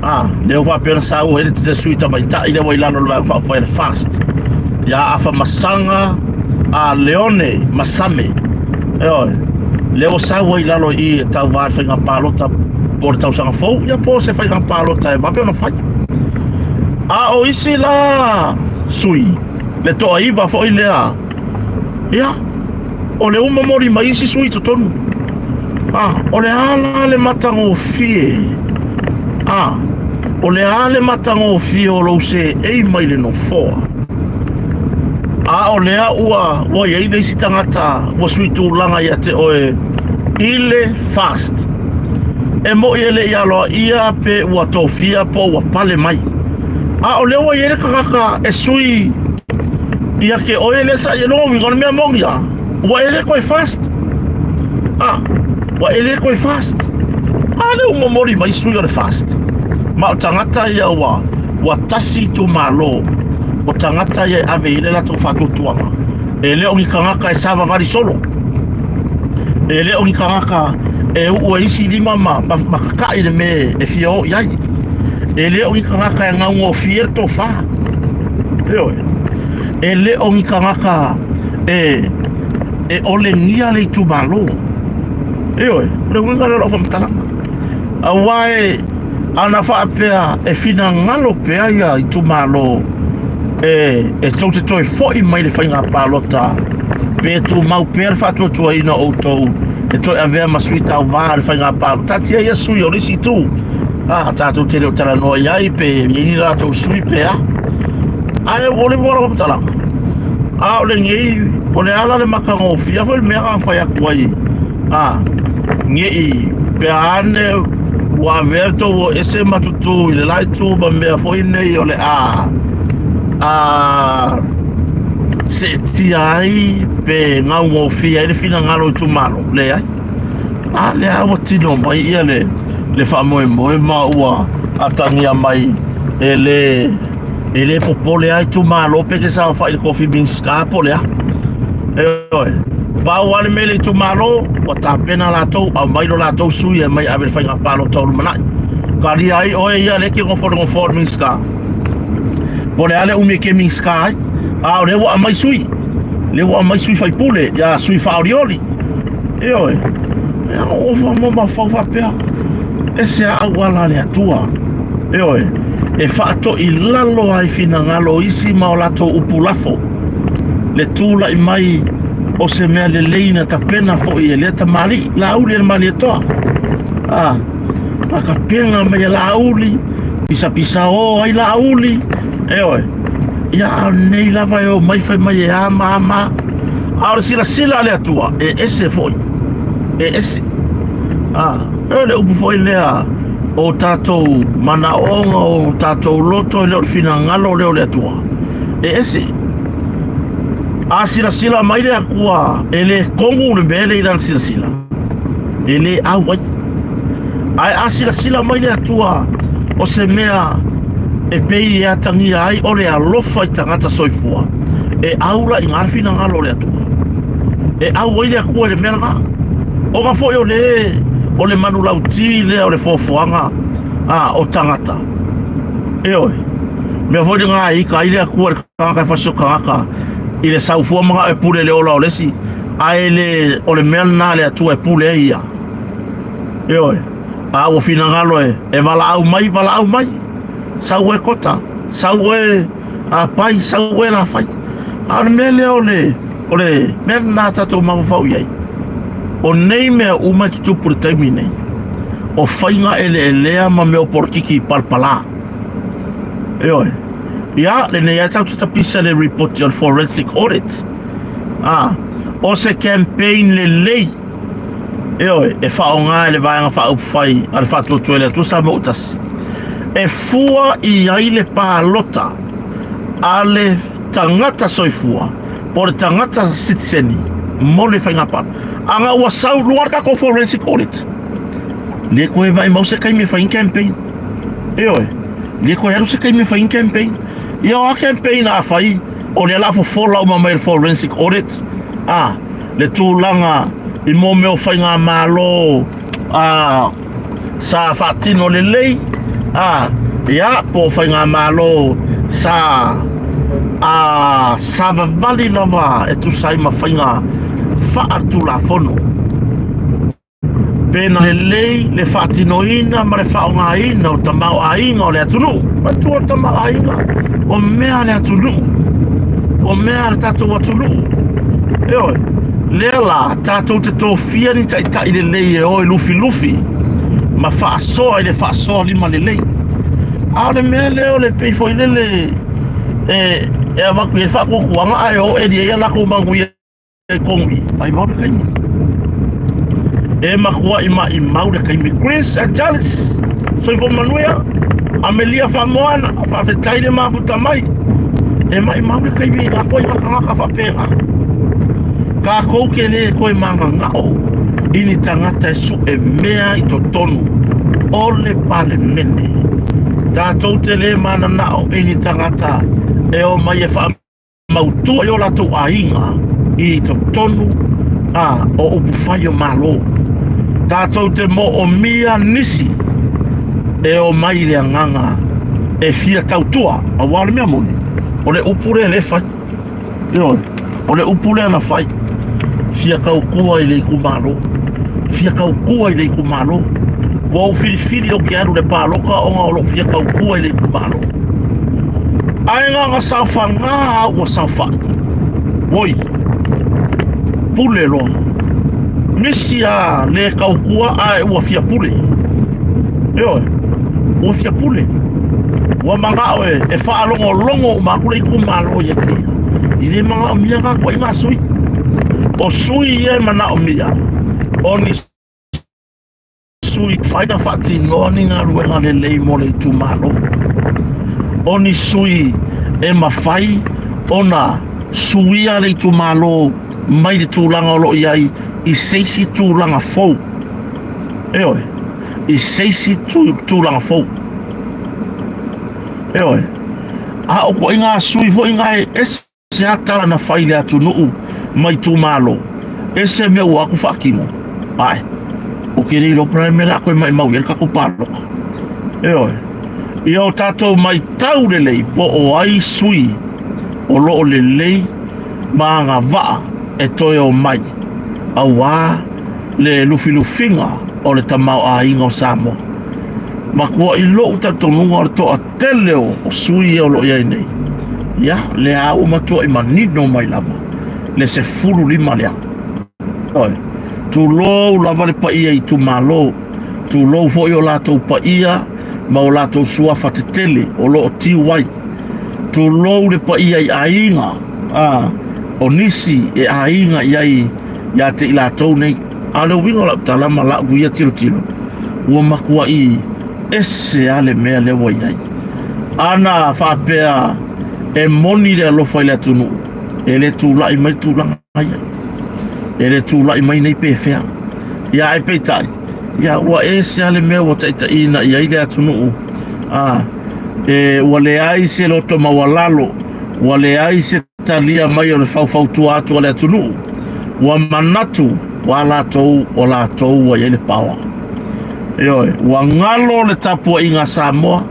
A, lea ua faapea ona saua ai le sui tamaitai lea ua i lalo o le Vaega Faaupufai a le FAST. Ia Afamasaga a Leone Masame. Ioe, lea ua sau ai i lalo i i e tauva i le faiga palota po o le tausaga fou, ia po o se faiga palota e vave ona fai. A o isi la sui, le toaiva foi lea, ia, o le ua momoli mai isi sui i totonu. A, o le a la le matagofie? A, o le a le matagofie o lou seei mai le nofoa? A o lea ua, ua i ai le isi tagata ua sui tulaga ia te oe i le FAST. E moʻi e le i aloaia pe ua tofia po ua pale mai. A o lea ua i ai le tagata e sui ia te oe lea sa i lona uiga o le mea moni a, ua e le toe FAST. A, ua e le toe FAST. A lea ua momoli mai sui o le FAST. Ma o tagata ia ua, ua tasi itumalo, o tagata ia e ave i ai le latou faatuatuaga. E le o ni tagata e savavali solo. E le o ni tagata e uu e isi lima ma, ma, ma kakaʻi le mea e fia o i ai. E le o ni tagata e gaugofie le tofa. Ioe. E le o ni tagata e, e olegia le itumalo. Ioe, o le uiga lea o lau faamatalaga. Aua e, ana faapea e finagalo pea ia itumalo e, e tou te toe foi mai le faiga palota pe tumau pea le faatuatuaina o outou e toe avea ma sui tauva le faiga palota. Taatia ia sui o le isi itu. A, tatou te le o talanoa i ai pe i ai ni latou sui pe a. Ae o le ua lau faamatalaga. A o lenei, o le ala le matagofie foi le mea na fai atu ai a ne i pea ane ua avea le tou o ese ma tutū i le la itu ma mea foi nei o le a a seetia ai pe gaugofie ai le finagalo o itumalo. Leai. A lea ua tino mai ia le le faamoemoe ma ua atagia mai e le E le popole a itumalo pe te saofai i le kofi Minista po o le a. Ioe. Pau lava le mea i le itumalo, ua tapena latou, aumai lo latou sui e aumai e ave i le faiga palota o lumanai. Talia ai oe ia lea e te nofo i le nofoa o le Minista. Po o le a le umi e te Minista ai, a o lea ua aumai sui. Lea ua aumai sui faipule, ia sui faaolioli. Ioe. Ia, ua mafaufau faapea, ese a auala a le Atua. Ioe, e faatoilalo ai finagalo o isi ma o latou upu lafo, le tulai mai o se mea lelei na tapena foi e lea tamalii, Laauli e le Malietoa. A, na tapena mai e Laauli, pisapisao ai Laauli, Ioe. Ia, a o lenei lava e o mai fai mai e a ma a ma a. A o le silasila a le Atua, e ese foi. E ese. A, e le upu foi lea, o tatou manaoga, o tatou loto, e le o le finagalo lea o le Atua. E ese. A silasila mai le Atua, e le kogu le mea lea i lana silasila. E le au ai. Ae a silasila mai le Atua, o se mea e pei e atagia ai o le alofa i tagata soifua, e au la i ina le finagalo o le Atua. E au ai le Atua i le mea lena. Ona foi o le o le manulauti lea o le foafoaga a o tagata. Ioe. Mea foi lena e ita ai le Atua i le tagata e fasi o tagata i le saufua manao e pule i le ola o le isi, ae le o le mea lena a le Atua e pule ai ia. Ioe. A ua finagalo e, e valaau mai, valaau mai. Sau e kota, sau e a pai, sau e lafai. A o le mea lea o le, o le mea lena tatou mafaufau i ai. O nei mea uma e tutupu i le taimi nei, o faiga eleelea ma mea o polokiki palapala. Ioe. Ia, lenei ai tatou tapisa le report o le forensic audit. A, o se campaign lelei Ioe, e faaaoga e le Vaega Faaupufai a le Faatuatua i le Atua Samoa ua tasi, e fua i ai le palota a le tagata soifua po o le tagata sitiseni mo le faiga palota. Ana ua sau loa le tatou forensic audit, le toe maimau se taimi e fai ni campaign. Ioe, le toe alu se taimi e fai ni campaign. Ia o a campaign a fai, o lea o le a fofola uma mai e le forensic audit, a, le tulaga i mō mea o faigamalo a, sa faatino lelei, a, ia, po o faigamalo sa a, savavali lava e tusa ai ma faiga faatulafono. Pēnā lelei le faatinoina ma le faaaogaina o tamaoaiga o le atunuu. Matua o tamaoaiga o mea a le atunuu, o mea a le tatou atunuu. Ioe, lea la tatou te tofia ni taitai lelei e o e lufilufi ma faasoa i le faasoa lima lelei. A o le mea lea o le pei foi lele e, e avatu i ai le faatuatuaga ae o eli ai a latou manuia E kogi, maimau le taimi. E matuai maimau le taimi. Chris and Charles, soifua manuia. Amelia Faamoana, faafetai le mafuta mai. E maimau le taimi i ngā koe ngā tangata faapena. Kākou ke le koe mangangao i ni tangata e suʻe mea i totonu o le Palemene. Tātou te le mananao i ni tangata e o mai e wha Mautu ai o latou aiga i totonu a o upufai o Malo. Tatou te moomia nisi e omai i le agaga e fia tautua, aua o le mea moni, o le upu lea lea e fai. Ioe, o le upu lea na fai, fia tautua i le itumalo, fia tautua i le itumalo. Ua ou filifili ou te alu i le palota ona o lou fia tautua i le itumalo. Ae na ona saofaga au ua saofai. Oi, pule loa. Nisi a le tautua ae ua fia pule. Ioe, ua fia pule. Ua manao e, e faalogologo uma atu le itumalo ia te ia. I le manaomia ngā koe i ngā sui. O sui ia e manaomia, o ni sui whai na whaatinoa ni galuega lelei mo le itumalo. O ni sui e mawhai ona suia le itumalo mai le tulaga o lo o i ai i se isi tulaga fou. Ioe, i se isi tulaga fou. Ioe, a o koe ngā sui foi ngā e ese Se ata na fai le atunuu ma itumalo, ese mea ua aku faatino. Ae, o ke nei loa mea la koe maimau i ai le tatou palota. Ioe, ia o tatou maitau lelei po o ai sui o lo o lelei ma agavaa e toe omai auā le lufilufiga o le tamaoaiga o Samoa. Matua i lou talitonuga o le toatele o sui ia o lo o i ai nei, ia, lea ua matuai manino mai lava le 15 lea. Oi, tulou lava le paia itumalo, tulou foi o latou paia ma o latou suafa tetele o lo o tiu ai. Tulou le paia i aiga, a, o nisi e aiga i ai ia te i latou nei. A o le uiga o lau tala ma lau ia tilotilo, ua matuai ese lava le mea lea ua i ai. Ana faapea e moni le alofa i le atunuu, e le tulai mai le tulaga ia. E le tulai mai nei pefea. Ia ae peitai, ia ua ese lava le mea ua taitaiina i ai le atunuu. A, e, ua leai se loto maualalo, ua leai se talia mai o le faufautua atu a le atunuu, ua manatu ua latou o latou ua i ai le paoa. Ioe, ua galo le tapuaiga a Samoa,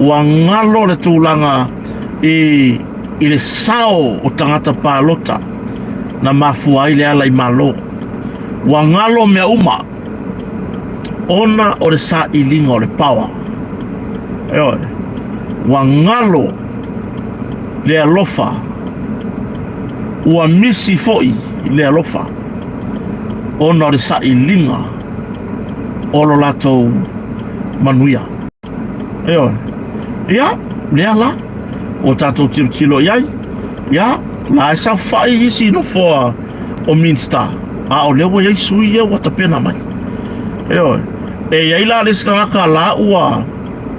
ua galo le tulaga i, i le sao o tagata palota na mafua ai le ala i Malo. Ua galo mea uma ona o le sailiga o le paoa. Ioe, ua galo le alofa, ua misi foi le alofa ona o le sailiga o lo latou manuia. Ioe. Ia, lea la, ua tatou tilotilo i ai. Ia, la e saofai isi nofoa o Minista, a o lea ua i ai sui ia ua tapena mai. Ioe. E i ai la le isi tagata la ua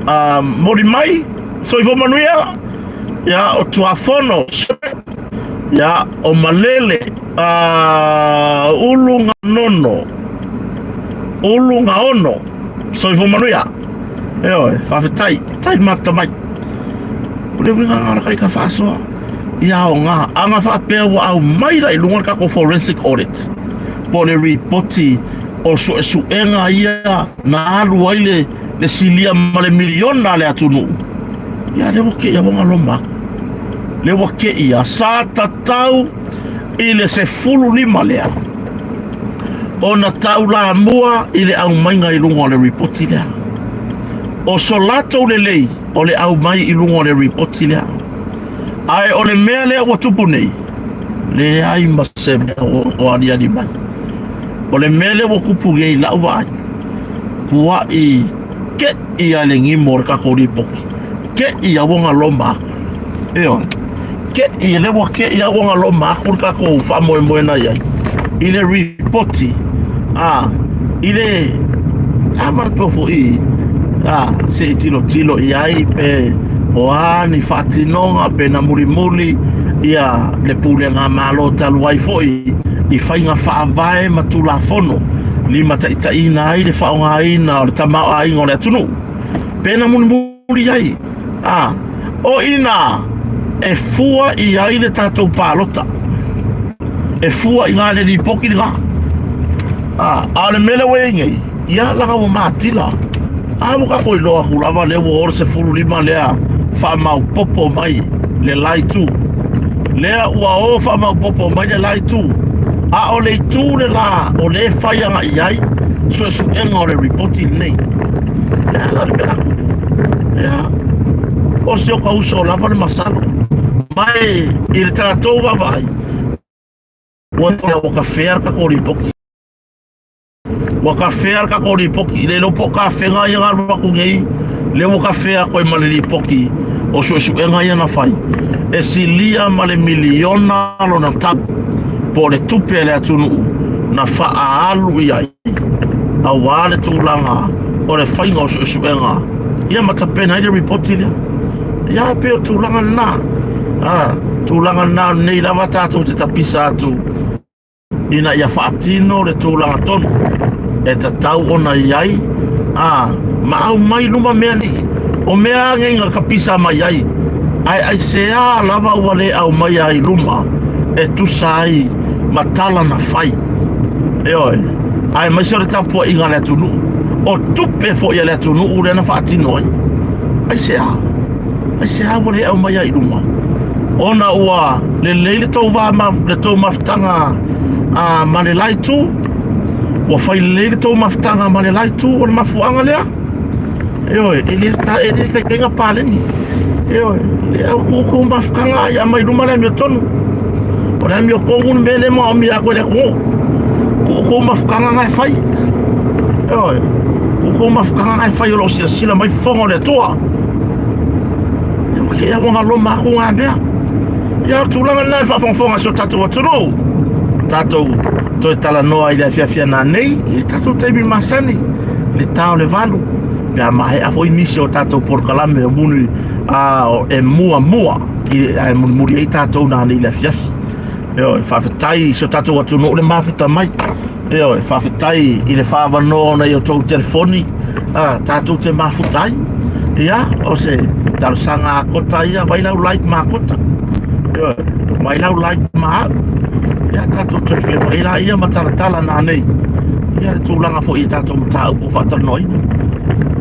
uh, moli mai, soifua manuia, ia, o Tuafono, ia, o Malele, uh, Ulugaono, Ulugaono, soifua manuia. Ioe, faafetai, tai mata mai. O le uiga lena o le kaika faasoa ia aoga. Ana faapea ua aumai la i luga le tatou forensic audit po o le ripoti o suesuega ia na alu ai le, le silia ma le miliona a le atunuu, ia lea ua keia ua galoma aku. Lea ua keia sa tatau i le 15 lea ona taulamua i le aumaiga i luga o le ripoti lea. O so latou lelei o le aumai i luga o le ripoti lea. Ae o le mea lea ua tupu nei, leai ma se mea o aliali mai. O le mea lea ua tupu nei i lau vaai, tuai ke'i a le gimo o le tatou lipoti, ke'i a ua galoma aku. Ioe, ke'i, lea ua ke'i a ua galoma aku le tatou faamoemoe na i ai i le ripoti, a, i le, a manatua foi, a, se i tilotilo i ai pe o a ni faatinoga pe na mulimuli ia le pulega a Malo talu ai foi i faiga faavae ma Tulafono limataitaiina ai le faaaogaina o le tamaoaiga o le atunuu pe na mulimuli ai, a o ina e fua i ai le tatou palota, e fua i ngā le lipoti le ngā. A, a o le mea lea ua i ai nei, ia laga ua matila. A ua tatou iloa atu lava lea ua o le 15 lea faamaopoopo mai le la itu. Lea ua o faamaopoopo mai le la itu. A o le itu le la o lea e fai agai i ai suesuega o le ripoti lenei. Le a la le mea a tupu? Ia, o si o ka uso lava le masalo. Mai i le tatou vaavaai, ua ua kafea le tatou lipoti. Ua kafea le tatou lipoti. Le iloa po o kafega ia na alu atu nei, lea ua kafea atu ai ma le lipoti o suesuega ia na fai. E silia ma le miliona lona tau po o le tupe a le atunuu na faaalu i ai aua le tulaga o le faiga o suesuega ia ma tapena ai le lipoti lea. Ia e pei o tulaga lena. A, tulaga lena nei lava tatou te tapisa atu ina ia faatino le tulaga tonu e tatau ona i ai, a, ma aumai luma mea nei. O mea a nei na kapisa mai ai, ae aisea lava ua le aumaia ai luma e tusa ai ma tala na fai. Ioe, aemaise o le tapuaiga a le atunuu, o tupe foi a le atunuu lea na faatino ai. Aisea? Aisea ua le aumaia i luma? Ona ua lelei le tou va ma le tou mafutaga a, ma le la itu, ua fai lelei le tou mafutaga ma le la itu, o le mafuaaga lea. Ioe, e le ta, e le taitaiga paleni. Ioe, le au kuku mafutaga ai aumai luma le amiotonu. O le amiotonu le mea lea manaomia atu e le atunuu. Kuku mafutaga na e fai. Ioe, kuku mafutaga na e fai o lo o silasila mai fofoga o le Atua. Ke ia ua loma aku ngā mea. Ia o tulaga lena i le faafogafoga a si o tatou atunuu. Tatou toe talanoa i le afiafi a nanei, i le tatou taimi masani, i le ta o le 8, pe a maea foi nisi o tatou polokalame o muni a, e muamua i, ae mulimuli ai tatou nanei i le afiafi. Ioe, faafetai i si o tatou atunuu le mafuta mai. Ioe, faafetai i le faaavanoa o nai o tou telefoni a, tatou te mafuta ai. Ia, o se talosaga a Kota ia, vai lau like ma Kota. Ioe, vai lau like ma au. Ia, tatou toe feiloai laia ma talatala nanei. Ia, le tulaga foi i tatou mataupu faatalanoaina.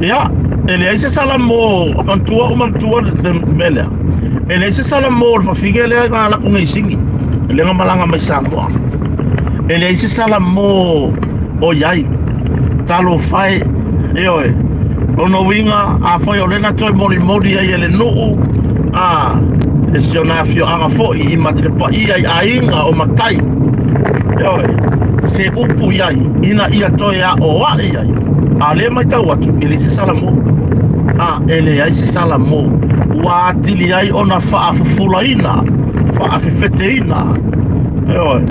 Ia, e leai se salamo, manatua ou manatua le mea lea. E leai se salamo o le fafine lea na alu atu nei i Sini, lea na malaga mai Samoa. E leai se salamo o i ai. Talofa e, ioe. Lona uiga, afai o lea na toe molimoli ai e le nuu, a, e si ona afioaga foi i le paia i aiga o matai, ioe, se upu i ai, ina ia toe aoai ai. A o lea e matau atu, e leai se salamo. A, e leai se salamo. Ua atili ai ona faafufulaina, faafefeteina. Ioe.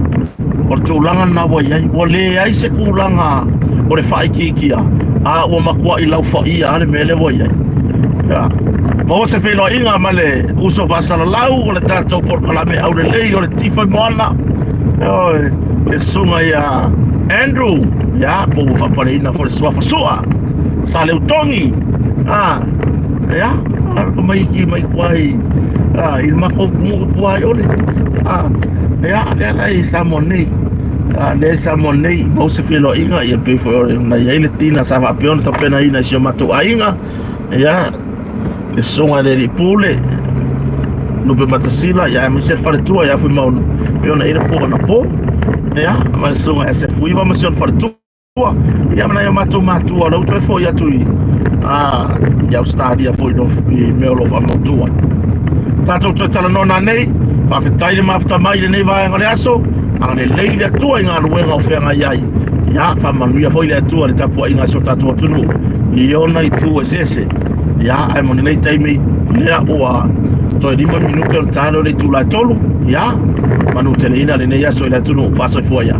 O le tulaga lena ua i ai. Ua leai se tulaga o le faaitiitia, a ua matuai laufaia lava le mea lea ua i ai. Ia. Maua se feiloaiga ma le uso faasalalau o le tatou polokalame aulelei o le Tifa Moana. Ioe. Le susuga ia Andrew, ia, po ua faapaleina foi le suafa Sua, Saleutogi. Ah, ia, ka mai ki mai kuai ah, i le matou nuu tua ai ole. Ah, ia, lea la i Samoa nei. Ah, lea i Samoa nei, mau se feiloaiga, ia pei foi o na i ai le tina sa faapea ona tapenaina i si o matou aiga. Ia, le susuga i le alii pule, Lupe Matasila, ia aemaise le faletua ia Fuimaono, pei ona i ai le po anapo. Ia, ma le susuga ia Sefuiva ma si ona faletua. Ia ma nai o matou matua o lea ua toe foi atu i, a, i Ausetalia foi no, i mea o lo o faamautu ai. Tatou toe talanoa nanei, faafetai le mafuta mai i lenei vaega o le aso, agalelei le Atua i galuega o feagai ai. Ia, faamanuia foi le Atua i le tapuaiga a si o tatou atunuu i ona itu eseese. Ia, ae mo lenei taimi, lea ua toe 5 minute ona ta lea o le itula e 3. Ia, manuteleina lenei aso i le atunuu. Faasoifua ia.